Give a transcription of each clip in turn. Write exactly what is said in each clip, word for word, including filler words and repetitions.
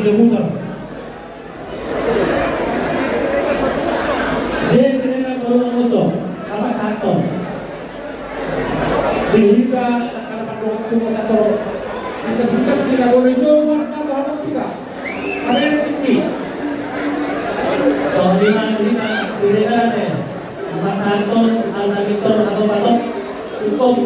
Putar. Jadi, sini kan baru ngomong so, apa satu? Di hita, karena panduan itu satu. Kita sudah sini boleh jual, mana kata apa kita? Ada yang tinggi. Soalnya, kita sini kan ada. Pasahathon, Alta Victor, atau Patok, singkop.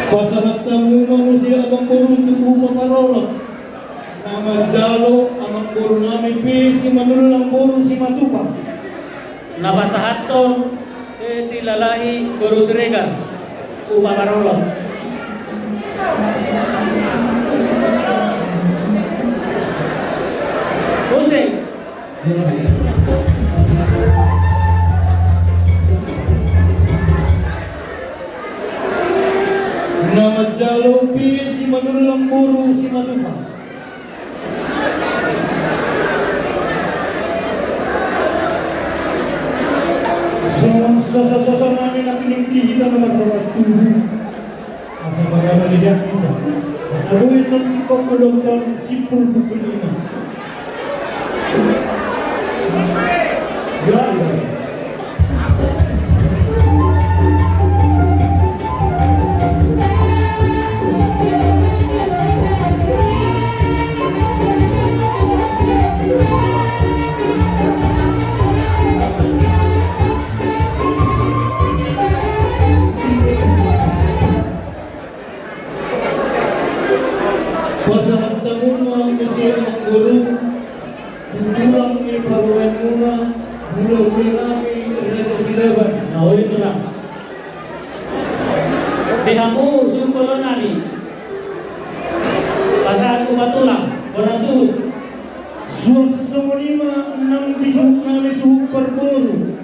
Pasahat hamu ma muse amangboru tu upa parorot. Na manjalo amangboru nami P. Simanullang boru Simatupang. Na pasahathon P. Silalahi boru Siregar. Upa parorot. Muse. Na manjalo P. Simanullang boru Simatupang. Songon sosososo nami na piningki hita na marropat tubu. Asa pagara di hita. Asa boi tong singkop godong tong simpul pukul lima. Pasahat hamu ma muse amangboru tu tulang ni parumaenmuna, hulahula nami Raja Silaban. Na uli tulang. Di hamu suhut bolon nami. Pasahat tu tulang, bona suhut. Suang songon i ma nang di suhut nami suhut parboru.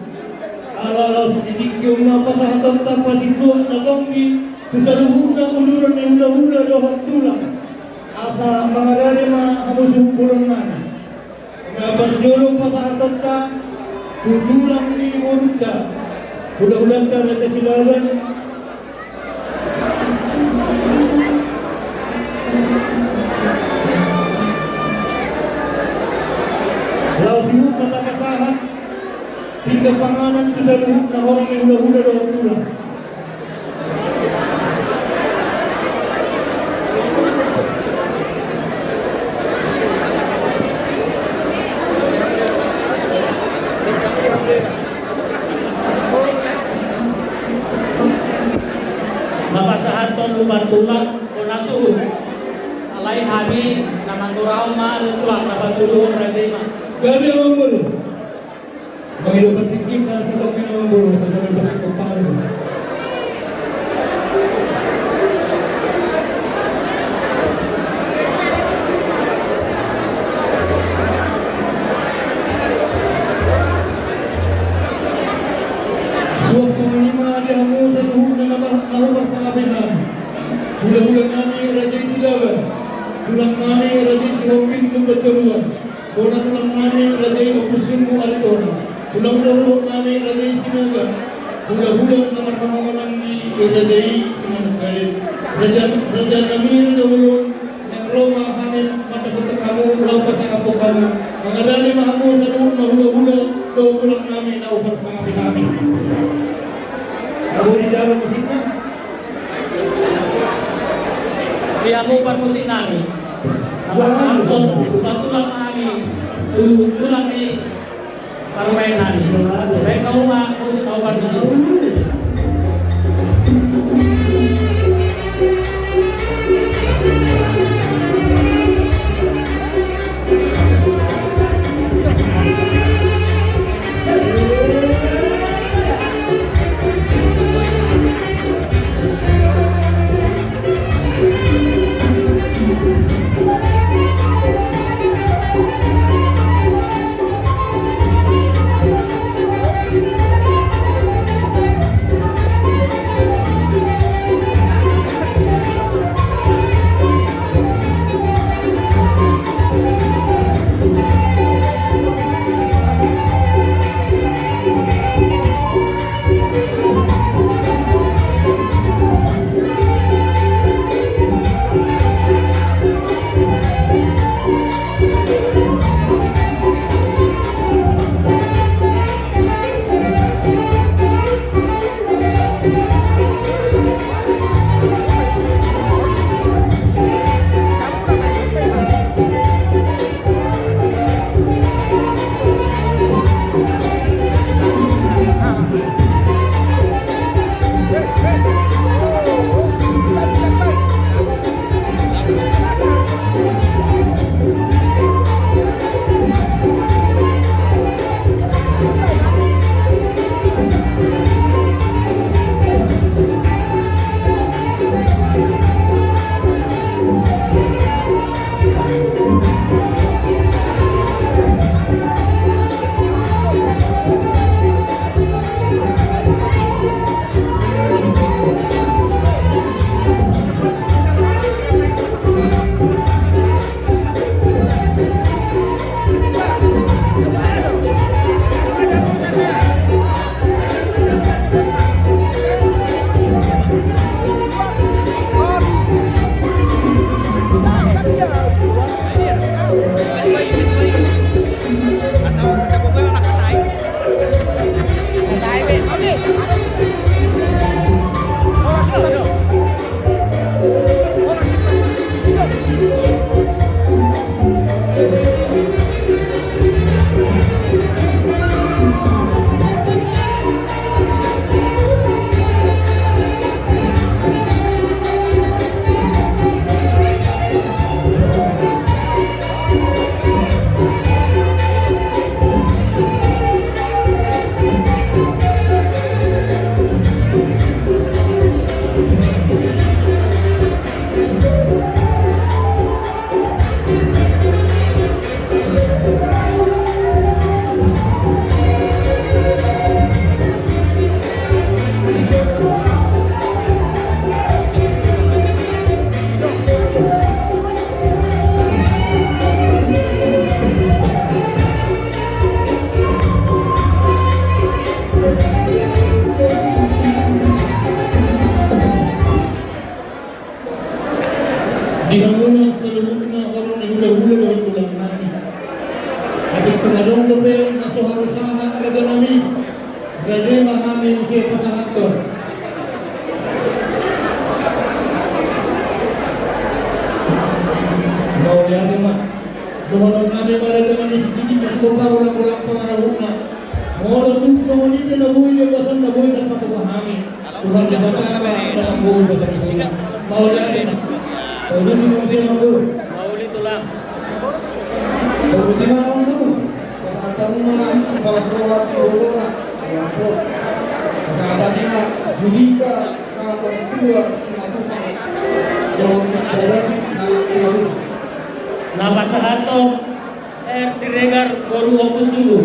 Ala laos di tingki on ma pasahatonta pasituak na tonggi tu saluhutna uduran ni hulahula dohot tulang. Asa mangarade ma hamu suhut bolon nami. Na parjolo pasahatonta tu tulang ni borunta, hulahulanta Raja Silaban. Laos ihut ma tapasahat pinggan panganan tu saluhut na horong ni hulahula dohot tulang. Na pasahathon upa tulang, bona suhut. Alai hami na manggorahon ma tulang na patuduhon raja i ma. Gabe ma mulu. Mangido partingkian, santap minum bulu, santap minum bulu. Suang songon i ma di hamu saluhutna na bar-, na huparsangapi hami. Hulahula nami Raja i Silaban, tulang nami Raja i Sihombing Lumbantoruan. Bona tulang nami Raja i Ompusunggu Aritonang, tulang toruhot nami Raja i Sinaga, hulahula na marhahamaranggi ni Raja i Simanungkalit. Raja, raja nami Raja Bolon, naeng ro ma hami mandapothon hamu laho pasangaphon hamu. Mangarade ma hamu saluhutna hulahula dohot tulang nami na huparsangapi hami. Abo dijalo musikna. Di hamu parmusik nami. Pasahathon upa tulang nami, tu tulang ni parumaen nami. Baen hamu ma musik na huparmusik. Di hamuna saluhutna horong ni hulahula dohot tulang nami. Atik tung adong dope na so harusaha raja nami, rade ma hami muse pasahathon. Mauliate ma. Dohonon nami ma raja nami, sitingki ma sikopa, ulang-ulang pangarahutna. Molo tung songon i pe na boi di bagasan, na boi tarpatupa hami. Tuhan Debata ma na manggohi bagasan i. Mauliate. Mauliate ma muse manggohi. Mauliate tulang. Mauliate ma manggohi. Pasahathon ma sipalas roha tu ibotona. Pasahatanna Julika, martua Simatupang. Dohot Inda David, anak Simatupang. Na pasahathon R. Siregar boru Ompusulu.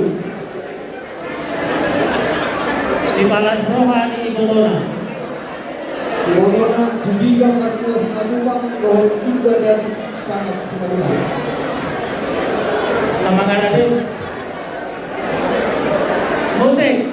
Sipalas roha ni ibotona. Ibotona Julika martua Simatupang dohot Inda David, anak Simatupang. Na mangarade. Musik.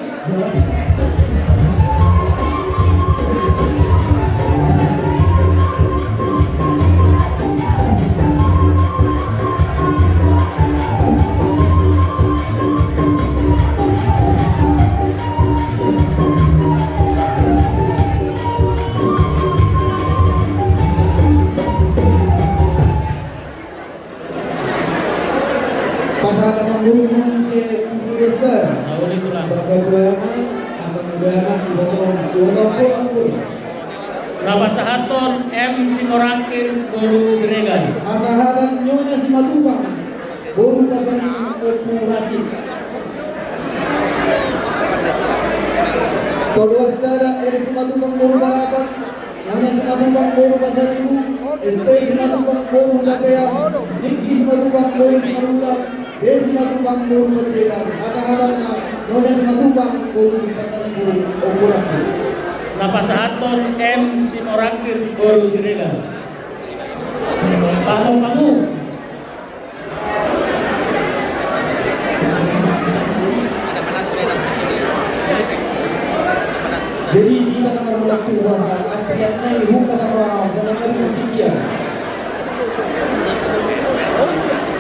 Pasahat amangboru, muse tu Pulau Desa. Mauliate tulang. Bangga tu anak, amang uda anak, iboto anak, iboto anak, iboto anak. Na pasahathon M. Simorangkir boru Siregar. Hasahatan Nyonya Simatupang boru Pasaribu, Ompu Rasid. Tolu sada, L. Simatupang boru Barapat. Nyonya Simatupang boru Pasaribu, S T. Simatupang boru Hutapea, Ningki Simatupang boru Simarula, D. Simatupang boru Panjaitan. Hasahatanna Nyonya Simatupang boru Pasaribu, Ompu Rasid. Na pasahathon M. Simorangkir boru Siregar. Pahom kamu. Jadi, di tengah malam itu, wah, antrian naik, buka apa, jangan ada kepikiran.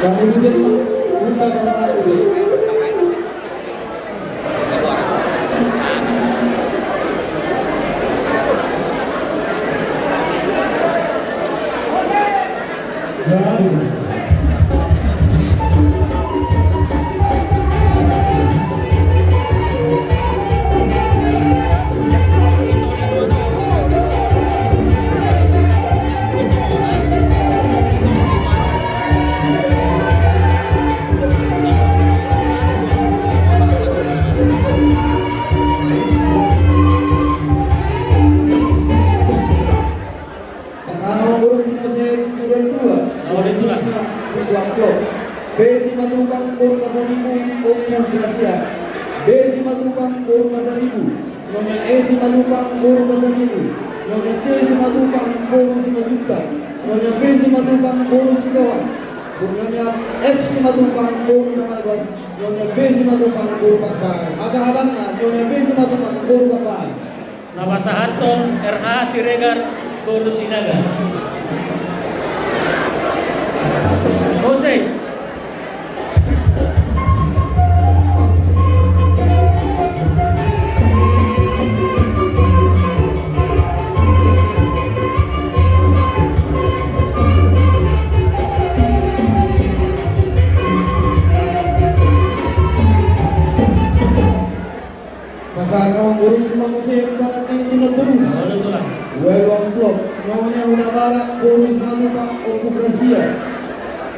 Kamu itu jadi, buka apa, itu. Pasahat amangboru, muse tu dongan dua. Dongan dua. Nah, tu amplop. P. Simatupang boru Pasaribu, Ompu Grasia. B. Simatupang boru Pasaribu. Nyonya E. Simatupang boru Pasaribu. Nyonya C. Simatupang boru Simanjuntak. Nyonya P. Simatupang boru Sitoan. Nyonya F. Simatupang boru Tanaban. Nyonya B. Simatupang boru Pakpahan. Hasahatanna Nyonya B. Simatupang boru Pakpahan. Na pasahathon R. H. Siregar boru Sinaga. Musik. Pasahat amangboru, muse tu dongan dua. Ualu amplop. Nyonya Hutabarat boru Simatupang, Ompu Grasia.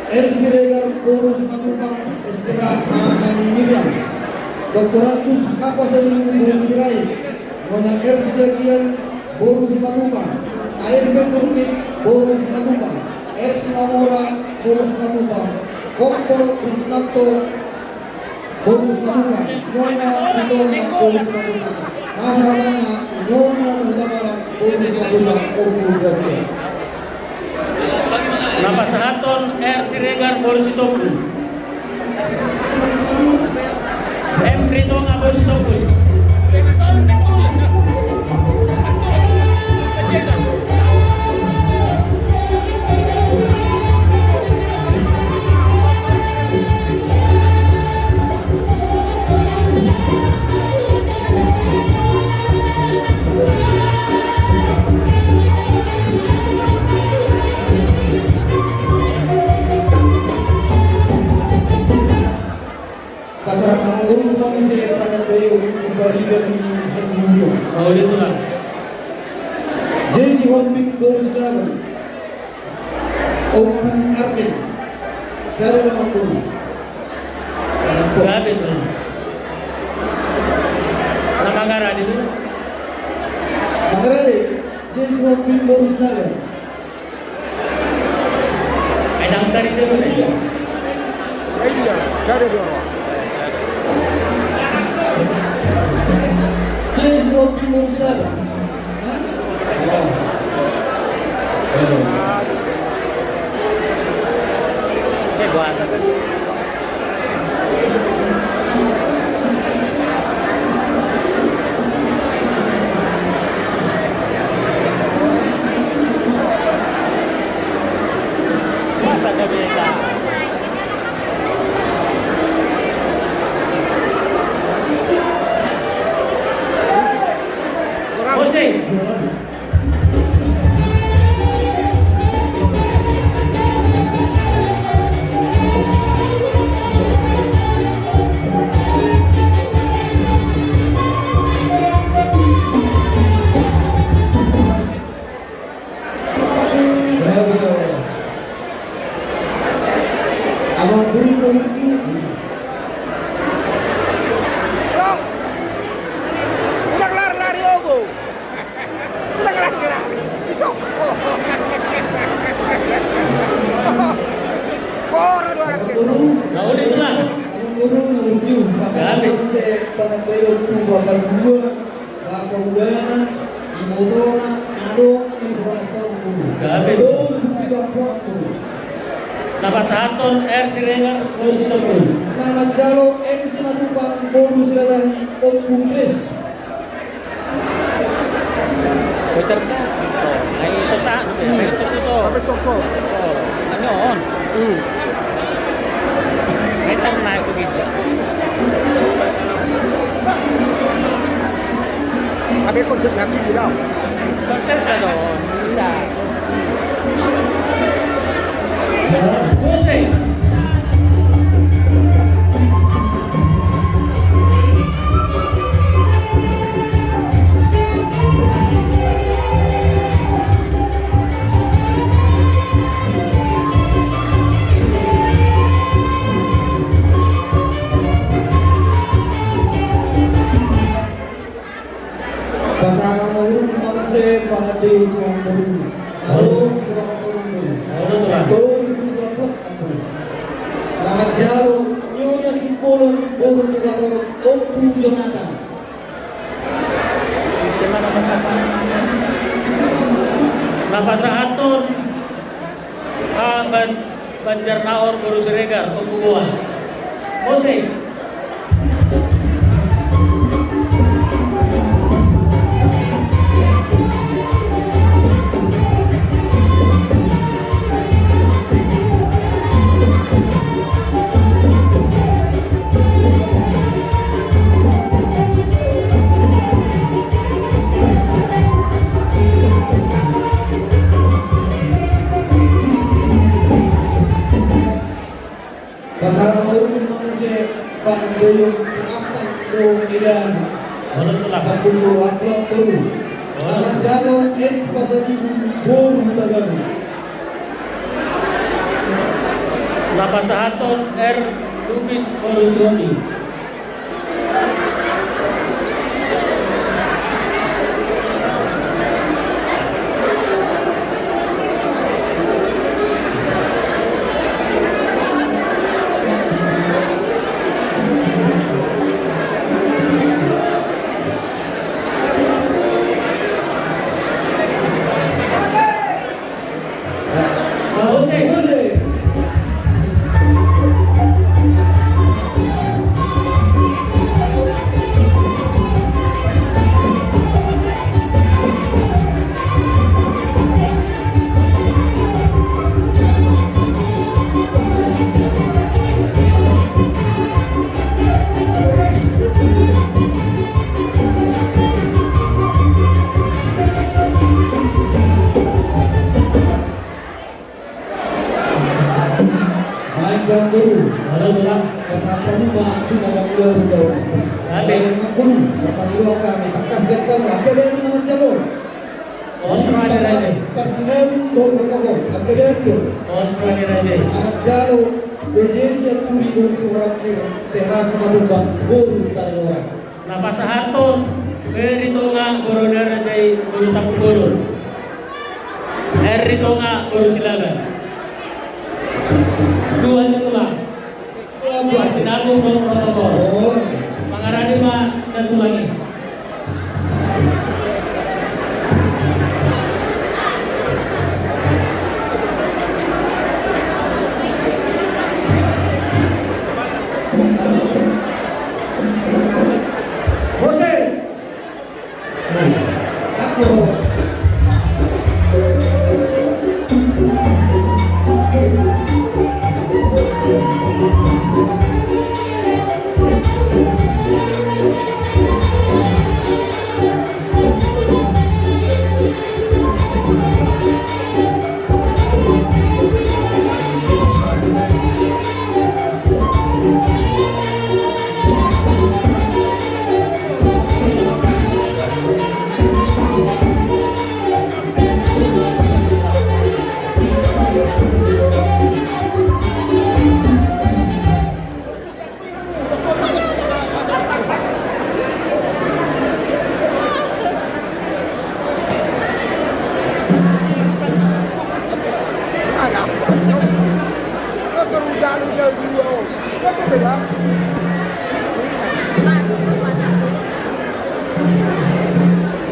L. Siregar boru Simatupang, S T H, anak ni Miriam. Doktorandus H. Pasaribu boru Sirait. Nyonya R. Siagian boru Simatupang. A R B Turnip boru Simatupang. F. Simamora boru Simatupang. Kompol Krisnanto boru Simatupang. Nyonya Ritonga boru Simatupang. Hasahatanna Nyonya Hutabarat boru Simatupang, Ompu Grasia. Na pasahathon R. Siregar boru Sitompul. M. Ritonga boru Sitompul. Mauliate, Tulang. Jezi Hombing boru Silaban. Ompu Armin. Sada nama boru. Sada nama boru. Gabe, Tulang. Na mangarade do. Mangarade. Jezi Hombing boru Silaban. Ai ndang tarida do. Iya. Iya, sada dia. Jezi Hombing boru Silaban. Hah? Iya. Iya. Eh, puasa kan? Masa nggak bisa? Musik. Abang guru kami tu. Udah lari-lari, ogo. Udah lari-lari. Isok. Bora dua orang. Abang guru. Abang guru, abang guru. Pasal itu saya pernah bayar tu bapak gua. Bapa udana, ibotona, adong, ibotona, tolu. Gabe. Tolu, pitu, opat, tolu. Na pasahathon R. Siregar, boru Sitompul. Na manjalo M. Simatupang, boru Silalahi, Ompu Kris. Peter ka? Oh, ai so sa, hmm. Ai so so. Tapi so so. Oh, anyo on. Hmm. Ai so na ko bija. Tapi konsep nanti di dalam. Konsep ka do, bisa. Musik. Pasangan maurup ma muse pangande tu amboruna. Adong di kota Katonan boru. Adong di kota Katonan boru. Na manjalo Nyonya Simbolon boru ni Katonan, Ompu Jonatan. Na pasahathon, ah, ban-, Banjarnaor boru Siregar, Ompu Boas. Musik. Pasahathon ma muse pangandaion tu ampang do medan. Olo, Tulang. Sampulu amplop tolu. Olo. Na manjalo S. Pasaribu boru Hutagalung. Na pasahathon R. Lubis boru Sihombing. Baik, Tuan Guru. Halo, Tuan. Pasahat hamu ma tu na mangula ulaon. Amin. Mangkulu, na pangidoan hami, tangkas gantong, angka danu na manjalo. Os ma ni raja i. Parsinaun dohot rokoko, angka danu do. Os ma ni raja i. Na manjalo, B J S Anturi dohot Suranggir, T H Simatupang, boru Tariora. Na pasahathon Heri Tonga boru ni raja i, boru Tampubolon. Heri Tonga boru Silaban. Dua ni tulang. Parsinaun dohot rokoko. Mangarade ma na tulang i.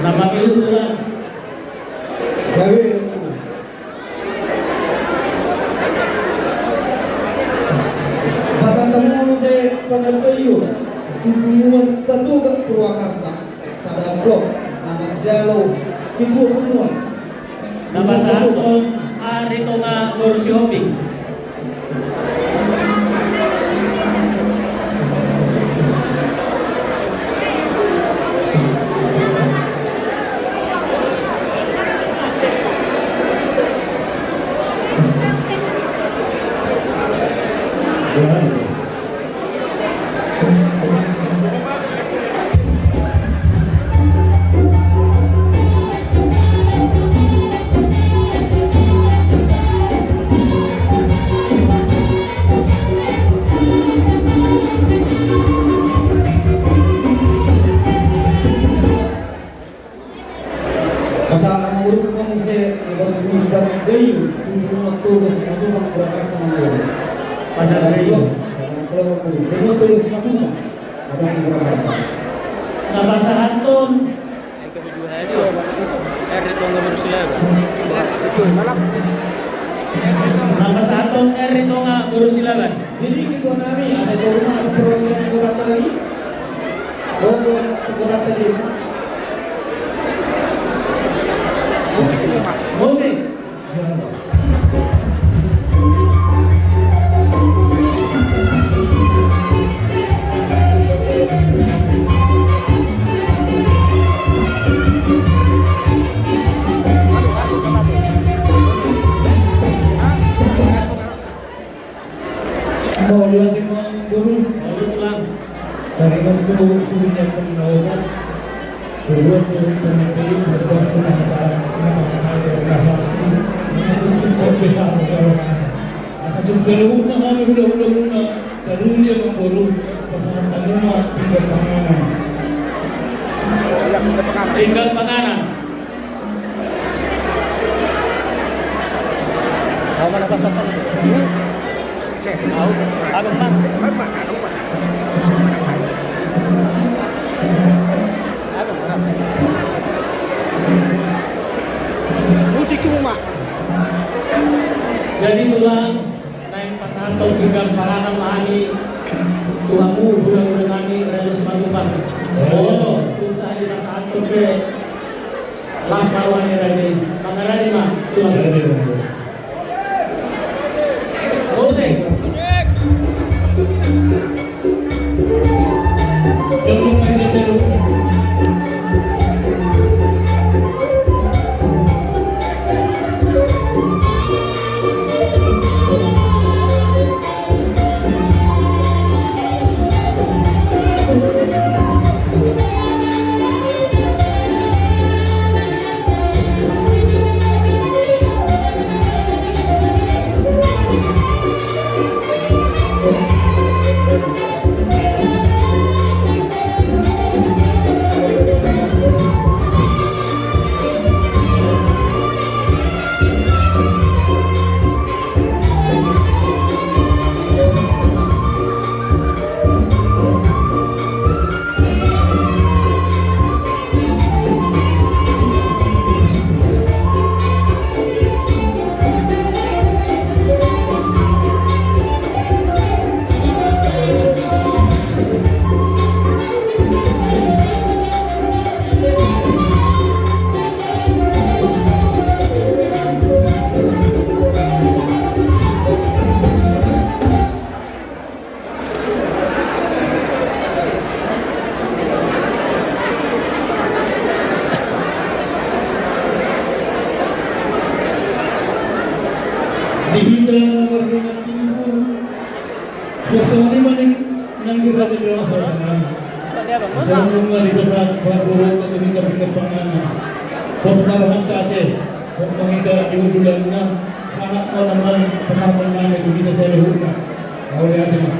Nama miut tulang. Gabe. Pasahat hamu muse pangandaion tu punguan Patoga Purwakarta, sada amplop, na manjalo ketua punguan. Na pasahathon Heri Tonga boru Sihombing. Pasahat hamu ma muse, na parpudi pangandaion tu punguan Toga Simatupang Purwakarta. Pangandaion. Punguan Toga Simatupang Purwakarta. Na pasahathon Heri Tonga boru Silaban. Na pasahathon Heri Tonga boru Silaban. Jadi ketua nami, ada ketua rumah, ada perwakilan anggota lagi? Oh, anggota tadi. Musik. Mauliate ma boru. Mauliate tulang. Taringot tu suhutna panginahoman. Boru, boru panginahoman, boru panginahoman, boru panginahoman. Asa tung saluhutna hami hulahula muna, taruli ma boru, pasahat hamu ma pinggan panganan. Pinggan panganan. Aho ma na pasahat. Cek, aho. Abang, Bang. Abang, Bang. Abang, Bang. Musik cuma, Mak. Jadi tulang, naeng pasahathon pinggan panganan ma hami tu hamu hulahula nami Raja Simatupang. Olo, tung sahat dipasahathon pe. Las ma roha ni raja i. Mangarade ma, tulang. Musik. Hita na mardongan tubu, suang songon i ma nang di raja ni bangso nami. Songon nunga dipasahat parboruonta tu hita pinggan panganan. Pos ma rohanta ate, hot ma hita di hundulanna, sahat ma na manang pasahaton nami tu hita saluhutna. Mauliate ma.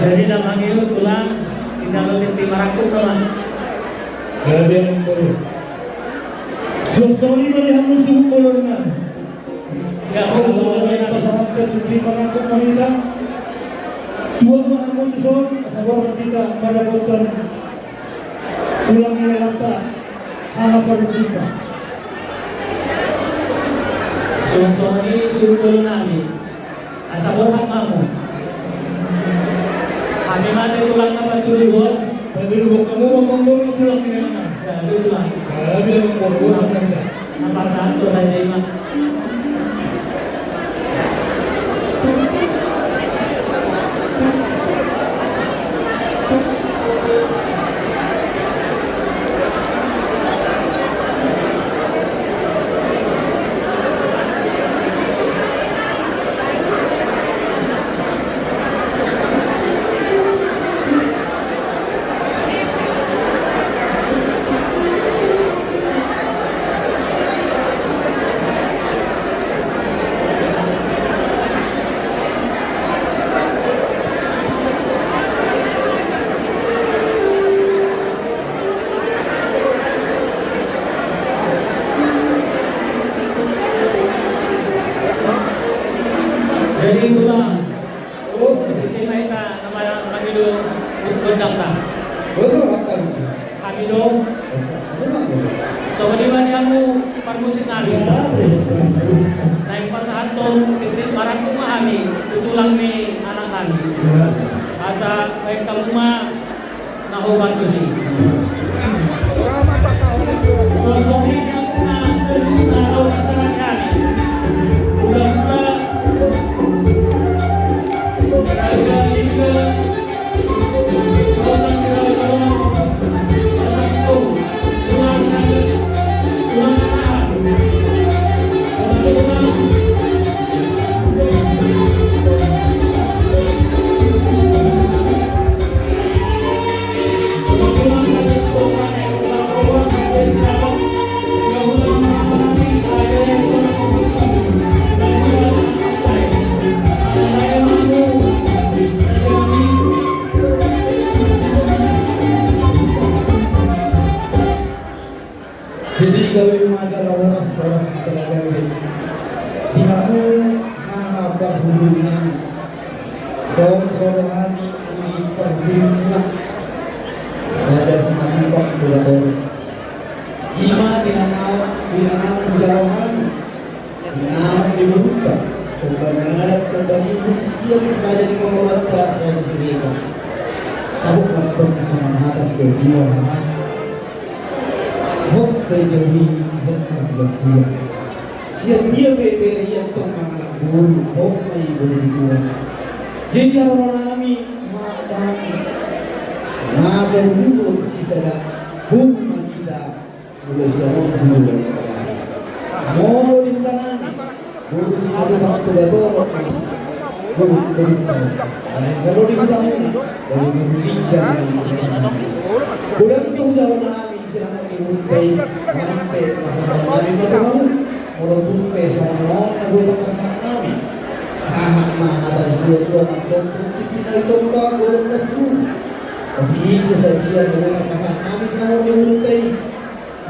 Jadi, damang i, tulang, singkalo tintin marangkup, tulang. Jadi, amangboru, suang songon i ma di hamu suhut bolon nami. Ia, molo songon i, pasahat tintin marangkup ma hita. Tuat ma hamu tuson, asa borhat hita mandapothon tulang ni helanta, haha parhundulta. Suang songon i suhut bolon nami. Asa borhat ma hamu. Hami ma ate tulang na patuluhon. Patuluhon hamu ma, amangboru, tulang ni helanta. Gabe, tulang. Gabe, amangboru, borhat ma hita. Na pasahat tu raja i ma. Jadi, tulang. Ise ma hita na mangido gondangta? Hami do. Songon i ma di hamu parmusik nami. Naeng pasahathon tintin marangkup ma hami tu tulang ni anak nami. Asa baen hamu ma na hoban tusi. Songon i ma saluhutna na pasahat hami. Hula-hula, raja, lingga, Jadi gabe ma jala horas, horas ma jala gabe. Di hamu haha parhundul nami. Songon roha ni ami parhundul nami. Raja Simanjuntak Bolatoro. I ma tinanam, tinanam jala hami. Sinamot ni borunta, somba ni adat, somba ni uhum, sian raja ni pamoruonta, Raja Siregar. Tabok mantong songon hata situa-tua, haha. Hot ma i jabu i, hot ma i jabu i. Sian dia pe bere i antong mangalap boru, hot ma i boru ni tuan. Jadi haroro nami, haha, na paduduhon sisada boru ma hita. Molo sian on, molo di huta nami, boru Simanjuntak Bolatoro, boru, boru, boru. Alai molo di huta muna, boru, boru Lingga. Godang do hujalo hami sinamot ni borunta i, molo pe pasahat nami ma tu hamu, molo tung pe songon on na godang pasahat nami. Sahat ma hata ni situa-tua mandok, tung tintin na i tompa godang na suru. Tapi so sadia na godang pasahat nami sinamot ni borunta i.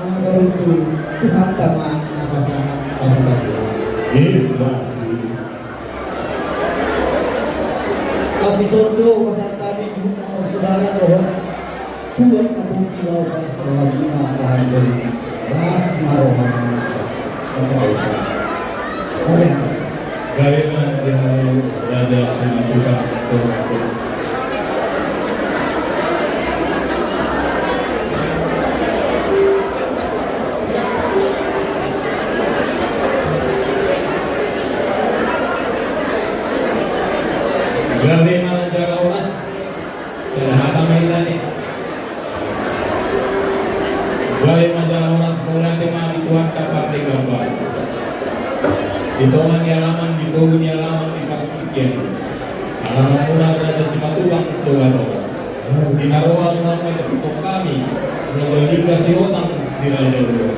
Mangkarutu, Tuhanta ma na pasahat, pasahat. Asi sondo pasahat hami tu hamu saudara dohot. Tuhan na pungki mau pasahat ma pasahat. Las ma roha. Gabe ma di hamu Raja Simanjuntak. Gabe ma jala horas. Sada hata ma hita ne. Gabe ma jala horas, mauliate ma di Tuhanta pardenggan basa. Di tonga ni alaman, di togu ni alaman, di partingkian. Alamanmuna Raja Simatupang Togatonga. Di na roha muna ma dohot hami, Raja Lingga Sihotang Siraja Oloan.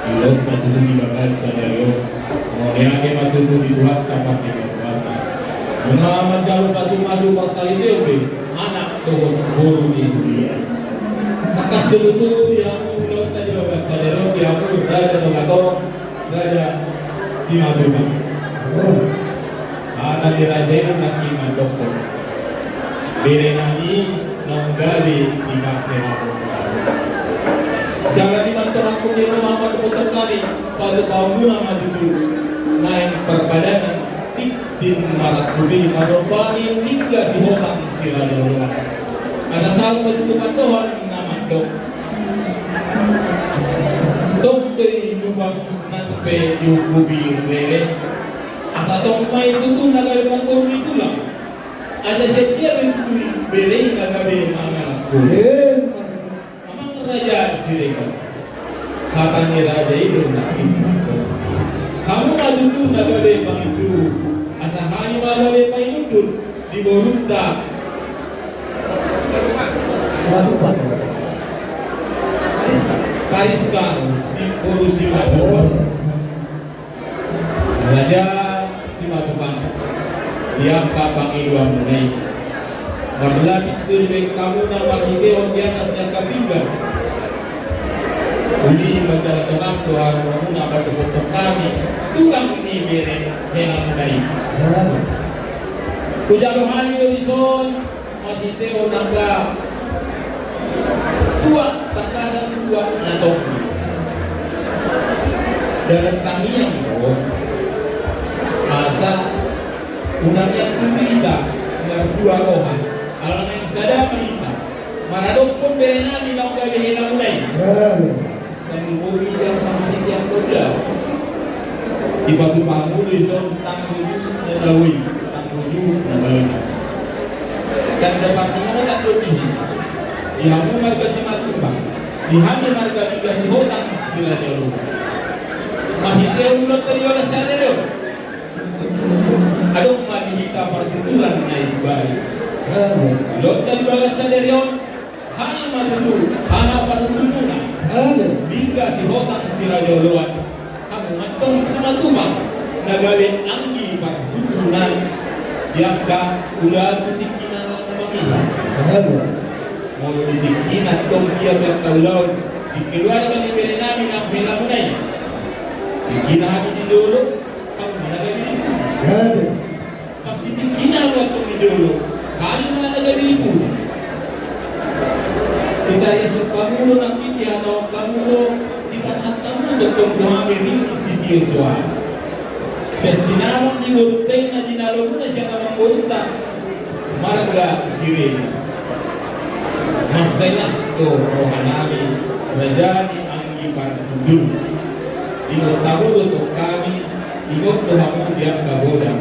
Didok ma tutu di bagasan sadari on, mauliate ma tutu di Tuhanta pardenggan basa. Nunga manjalo pasupasu parsahiteon be anak dohot boru ni huria. Tangkas do tutu di hamu, didok ma di bagasan sadari on, di hamu Raja Togatonga, Raja Simatupang. Hata ni raja i nangkin mandokkon, bere nami naung gabe di parhelaon. Siala ni mantorangkon ni roha ma dohot hami, patupaonmuna ma tutu naeng parpadanan tintin marangkup i marompa ni Lingga Sihotang Siraja Oloan. Asa saut ma tutu pandohan na mandok, tong do i lupa nang pe diungkupi bere. Asa tong ma i tutu na gabe parboru ni tulang. Asa sian dia be tutu i bere i na gabe mangalangkup. Amang Raja Siregar. Hata ni raja i do na pinta. Hamu ma tutu na gabe pangintuhur. Asa hami ma gabe pangintuhur di borunta. Simatupang. Kariska, si boru Simatupang. Raja Simatupang, di angka pangidoanmuna i. Marlapik do dibaen hamuna marhitehon di atas ni angka pinggan. Uli manjalo tongamuna do haroromuna mandohot hami tulang ni bere helamuna i. Hujalo hami do dison marhitehon angka tuak, tangkasan tuak na tonggi. Dalan tangiang do. Asa unang iangkup hita mardua roha. Ala naeng sada ma hita. Maradophon bere nami naung gabe helamuna i. Tanggung boi jam sama di tiang koda. Dipatupa hamu do dison tanggung na tahu i, tanggung na baik. Kan dapat nama tak lebih. Di hamu marga Simatupang, di hami marga Lingga Sihotang Siraja Oloan. Marhite ulaonta di bagasan sadari on. Adong ma di hita partuturan na imbaru. Ulaonta di bagasan sadari on. Hami ma tutu haha parhundulmuna. Lingga Sihotang Siraja Oloan. Hamu ma antong Simatupang na gabe anggi parhundulna. Di angka ulaon tu tingkina na mangiha. Molo di tingkina antong dia pe angka ulaon di keluarga ni bere nami naung helamuna i. Tingkina hami di jolo, hamu ma na gabe di tingkina. Pas di tingkina hamu antong di jolo, hami ma na gabe di pudi. Hita ia sungkamulo nangkin di hata ongkamulo, dipasahat hamu tongtong tu hami ringkot sitio soara. Sian sinamot ni borunta i na jinalomuna sian amangborunta marga Sirena. Mansai las do rohanami raja ni anggi parhundul. Ingot hamu do tong hami, ingot do hamu di angka godang.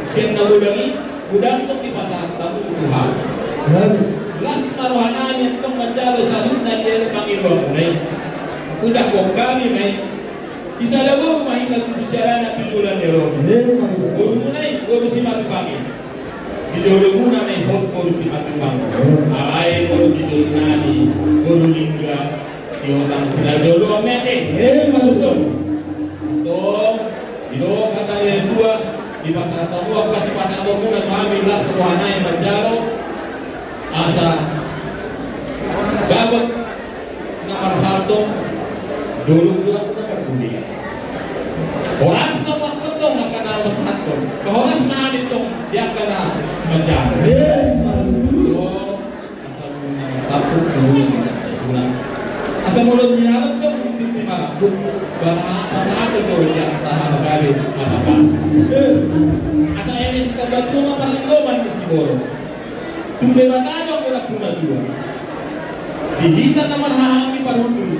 Sian na godang i, godang tong dipasahat hamu tu hami. Las ma rohanami antong manjalo saluhutna di ari pangidoanmuna i. Ujak hon hami ma i. Sisada boru ma hita tutu sialana tu joloan ni ari on. Borumuna i, boru Simatupang i. Di jolomuna ma i hot boru Simatupang. Alai boru di jolonami boru Lingga Sihotang Siraja Oloan ma i ate. Emma tutu. Antong didok hata ni natua-tua, dipasahat hamu angka sipasahatonmuna tu hami las rohanami manjalo. Asa gabe na marhalto, dolok do angka na marhundul. Horas ma angka tong angka na marhalto. Horas ma hami tong di angka na manjalo. Asa molo na mangkapuk, molo na mangkapuk. Asa molo ni anak tong di marangkup. Bala pasahaton do di angka na gabe apa-apa. Asa eme sitamba tua ma parlinggoman ni siborok. Tung Debata do anggo na puna tua. Di hita na marhaha anggi parhundul,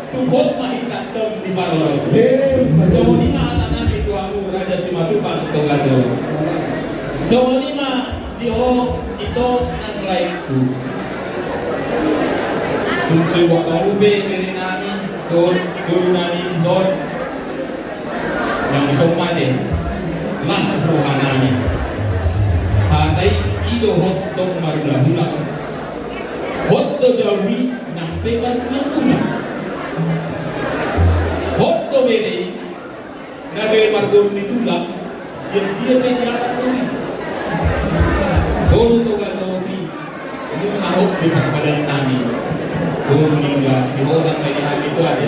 tung hot ma hita tong diparorot. Songon i ma hatanami tu hamu Raja Simatupang Togatonga. Songon i ma Coba kamu pe bere nami, dohot boru nami dison. Nang dison mate, las roha nami. Hata i, i do hot tong marhulahula. Hot do jabu i nang pe marhulahula. Hot do bere i na gabe marboru ni tulang, sian dia pe diatak do i. Boru Toga Topi, nunga hot di parpadanan nami. Boru Lingga, siholang ma di hami tu ate.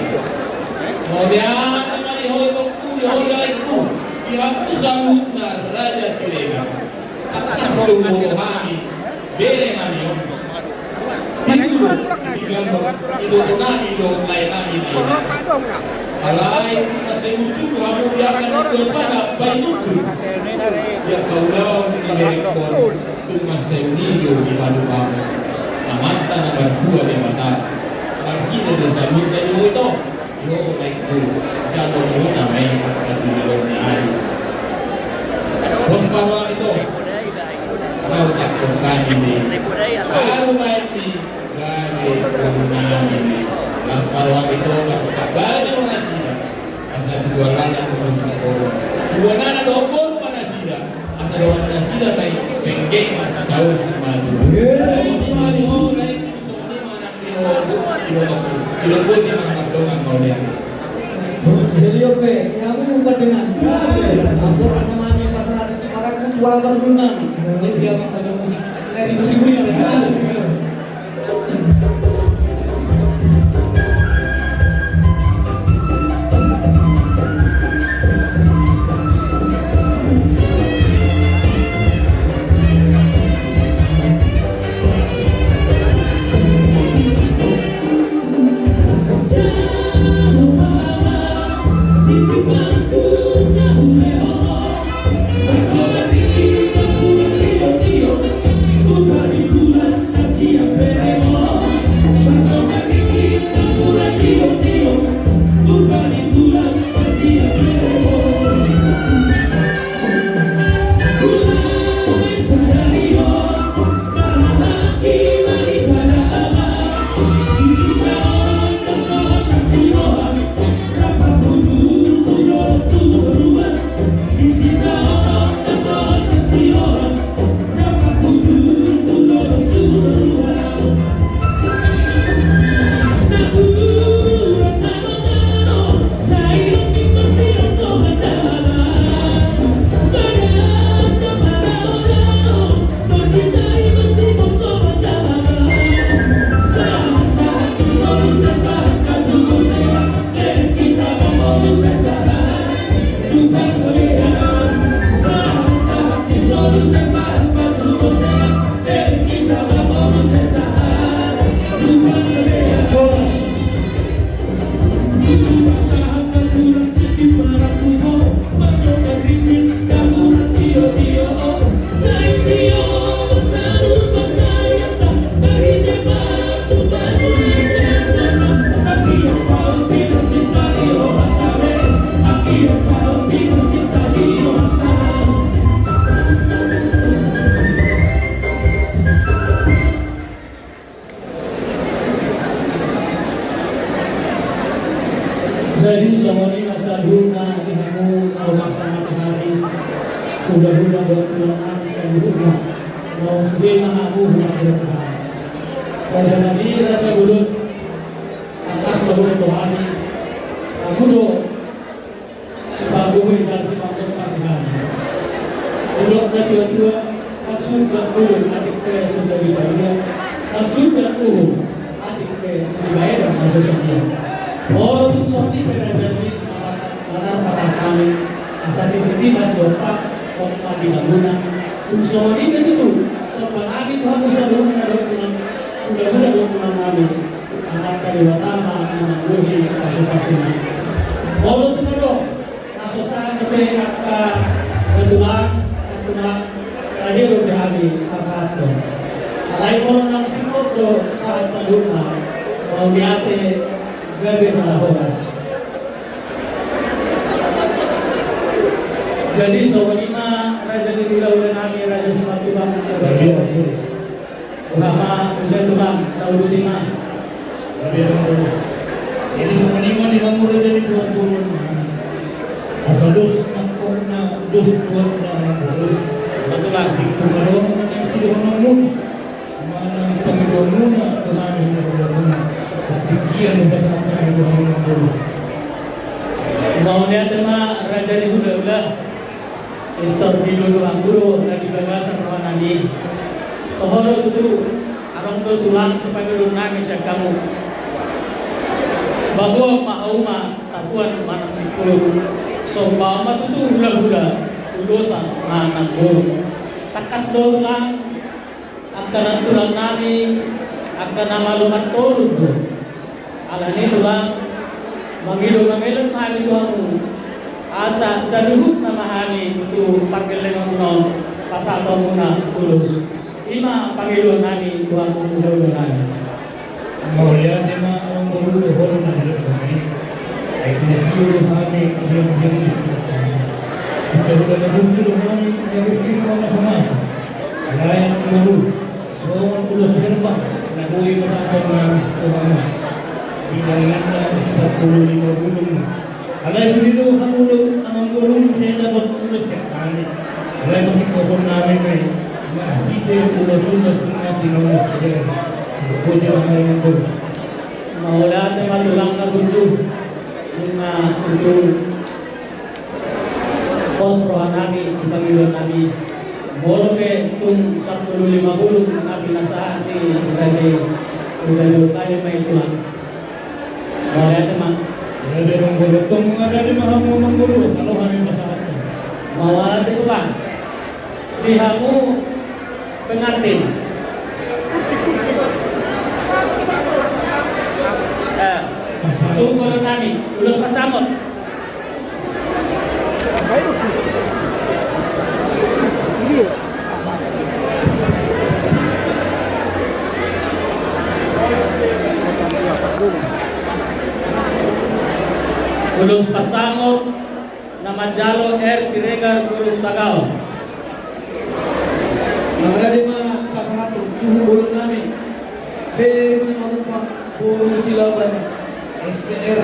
Mauliate ma di ho itongku, di ho laengku, di hamu saluhutna Raja Siregar. Tangkas do huboto hami bere nami on. Tinggal do, iboto nami do lae nami na i. Alai tung na sai unjung hamu di angka na dua pada painumbu. Di angka ulaon na berengkon, tung na sai unjung i do dipalu hamu. Amanta na martua Debata. Marhite do saluhutna di ho ito. Yo, laengku, jalo muna ma i angka tu jalo ni ari. Pos parroham ito. Rau takut kami ni. Baru main ni. Gabe guru nami ni. Las parroham ito, takut kami nasida. Asa dua lana tu sikola. Dua lana do boru ma nasida. Asa dohot nasida ma i. Penggeng ma saut madu. Saut madu. Terus beliau pe, yang mau pandangan. Apa nama ni pasaran di para kutu apa renungan? Jadi dia mau pada musik. Dari budi-budi ada. Jadi songon i ma saluhutna di hamu na parsangap hami, hulahula dohot tulang nami saluhutna. Naung sude ma hamu hupaboa tu hami. Raja nami, raja bolon, tangkas ma huboto hami, hamu do sipanggohi jala sipanggohi hami. Didok natuatua, hasuhuton bolon atik pe so gabe paria, hasuhuton uhum atik pe sibaenon na so sadia. Molo tung songon i pe raja nami, maka manang pasahat hami, asa tintin ma siompa, ompa di hamuna. Tung songon i pe tutu somba nami tu hamu saluhutna dohot tulang, hulahula dohot tulang nami. Amanta Debata ma na manggohi pasupasuna. Molo tung adong na so sahat dope angka na tulang, na tulang, rade dope hami pasahathon. Alai molo na singkop do sahat saluhutna, mauliate, gabe jala horas. Jadi songon i ma raja ni hulahula nami, Raja Simatupang. Boha ma muse tulang, tauluti ma. Jadi songon i ma di hamu raja ni tuan tuan nami. Asa dos nangkok na dos tuan na boru. Betul lah. Di tumadon na nang sidohononmuna. Manang pangidoanmuna tu hami, pangidoanmuna. Tingkian di pasangan pangidoanmuna boru. Mauliate ma raja ni hulahula. Pintor didodo hamu do na di bagasan roha nami. Toho do tutu, adong do tulang sipangidoan nami sian hamu. Bagoa ma hauma tapuan manang singkoru. Somba ma tutu hulahula, ulosan manang boru. Tangkas do tulang, angka nantulang nami, angka na malo martoru do. Alani tulang, mangido mangelek ma hami tu hamu. Asa saluhutna ma hami tu panggellengonmuna on pasahatonmuna ulos. I ma pangidoan nami tu hamu hulahula nami. Mauliate ma amang boru dohot na nilehon nami. Aek na tio do hami, diam-diam di tengah pasu. Hulahula na burju do hami, na burju di mamasu-masu. Alai amang boru, songon ulos herbang na boi pasahaton nami tu hamu. Bilanganna sampulu lima bulung ma. Alai sude do hamu do amang boru muse dapot ulos sian hami. Alai pasingkophon nami ma i marhite ulos-ulos na tinodo sadari. Boti ma hami amang boru. Mauliate ma tulang na burju. Nunga tutu pos roha nami tu pangidoan nami. Molo pe tung sampulu lima bulung na pinasahat ni raja i, udah dua kali ma i tulang. Mauliate ma. Mauliate amang boru. Tong mangarade ma hamu amang boru, asa ro hami pasahathon. Mauliate tulang. Di hamu pengantin. Eh, sungkun nami, ulos pasamot. Ulos pasamot na manjalo R. Siregar Guru Tagaon. Mangarade ma pasahathon suhut bolon nami, P. Simangupa boru Silaban, S T R.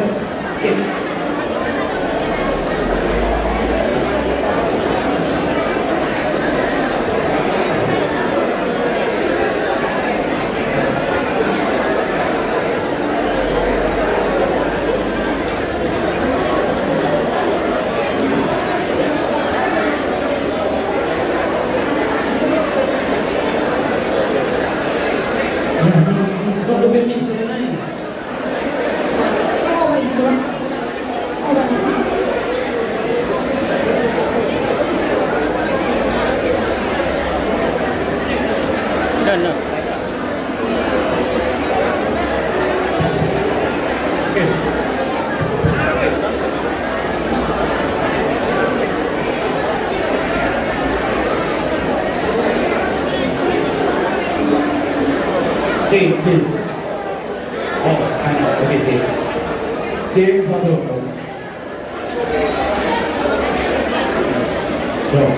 Cek, cek. Oh, hanya, oke, sip. Cek satu. Tuh.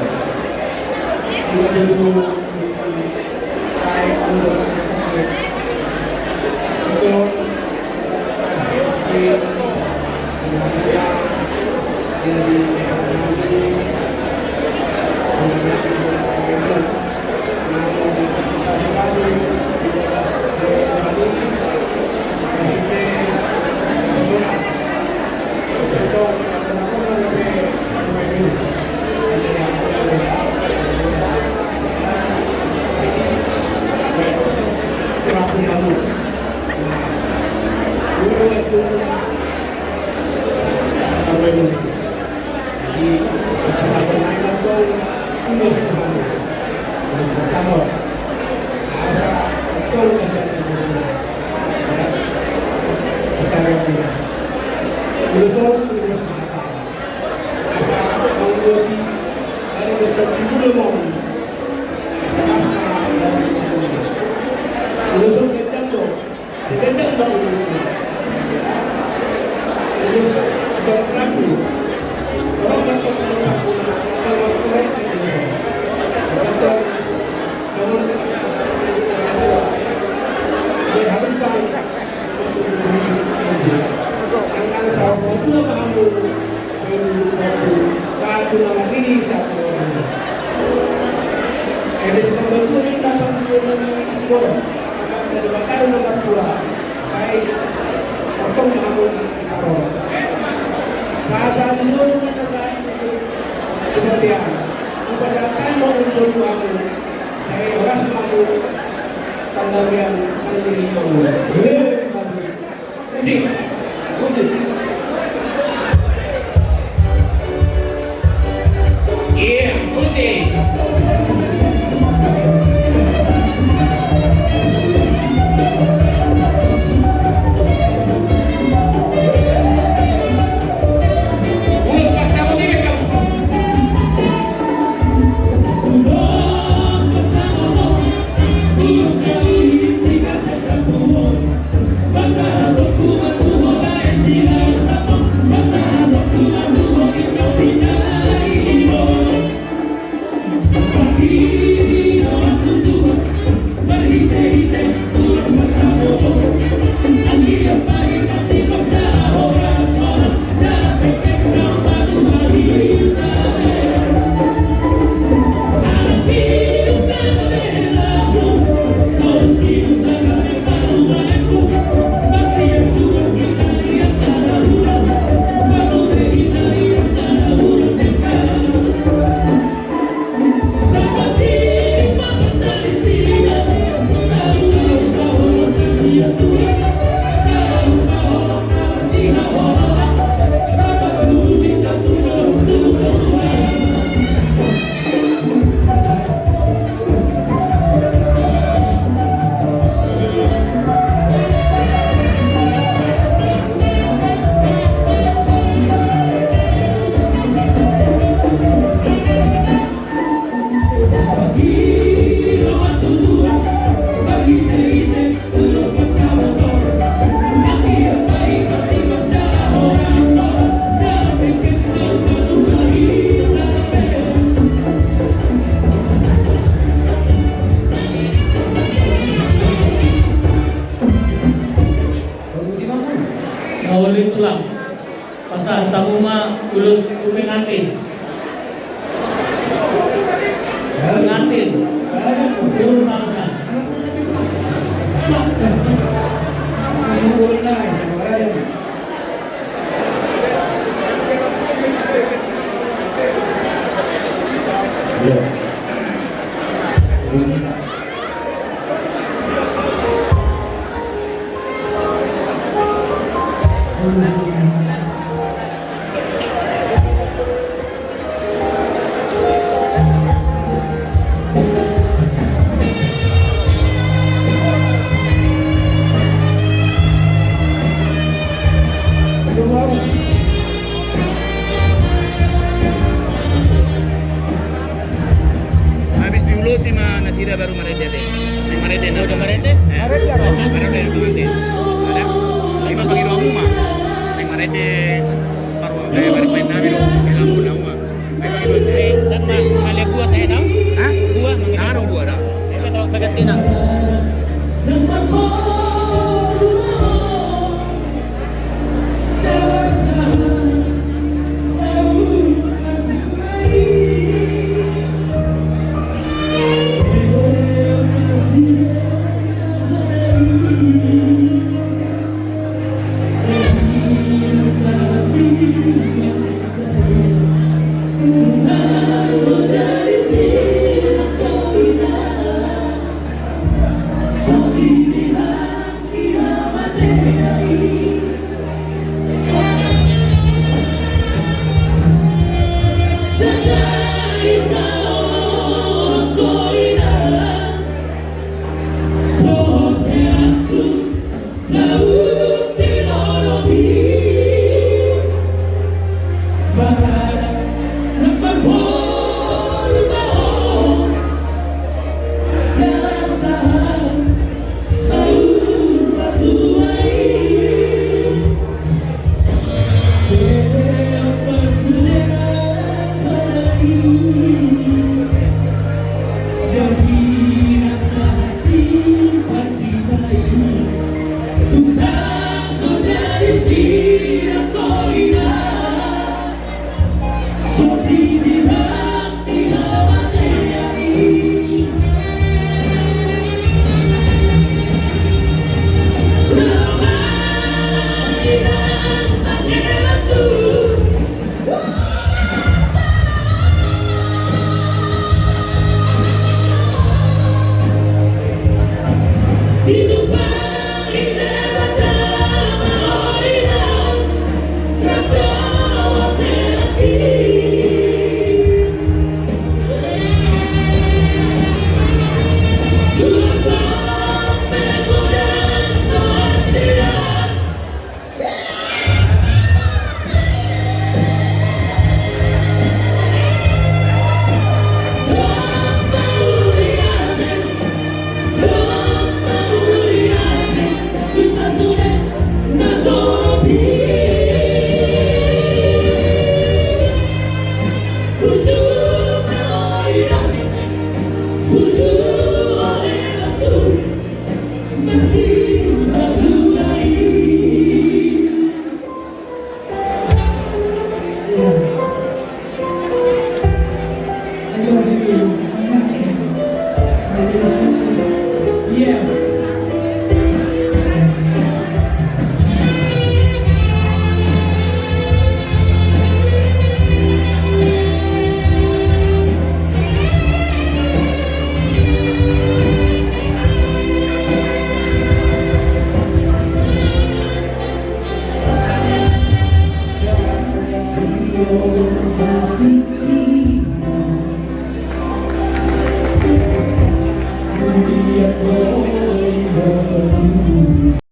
Jadi, sebagai tujuan dan panggilan dari sekolah, akan dari bakal nomor dua, saya potong rambut. Sasa di solo mana saya muncul. Seperti yang kupasakan mau unsur kamu. Saya horas mampu. Tanggal yang mandiri kamu. Musik. Musik. Iya, musik. Mauli tulang. Pasahat hamu ma ulos tu pengantin. Pengantin. Turun ma. Habis diulosi ma nasida baru marende ate. Naeng marende na. Udah marende? Eh, marende, marende. Marende, marende. Ada. Ima pangido hamu ma. Naeng marende. Baru, eh, baru main nami do. Hela hamu, hamu ma. Naeng marende. Eh, dak ma, mangaliat buah tahe do? Hah? Buah mangaliat. Nang adong buah da. Eh, betul, bagas tina.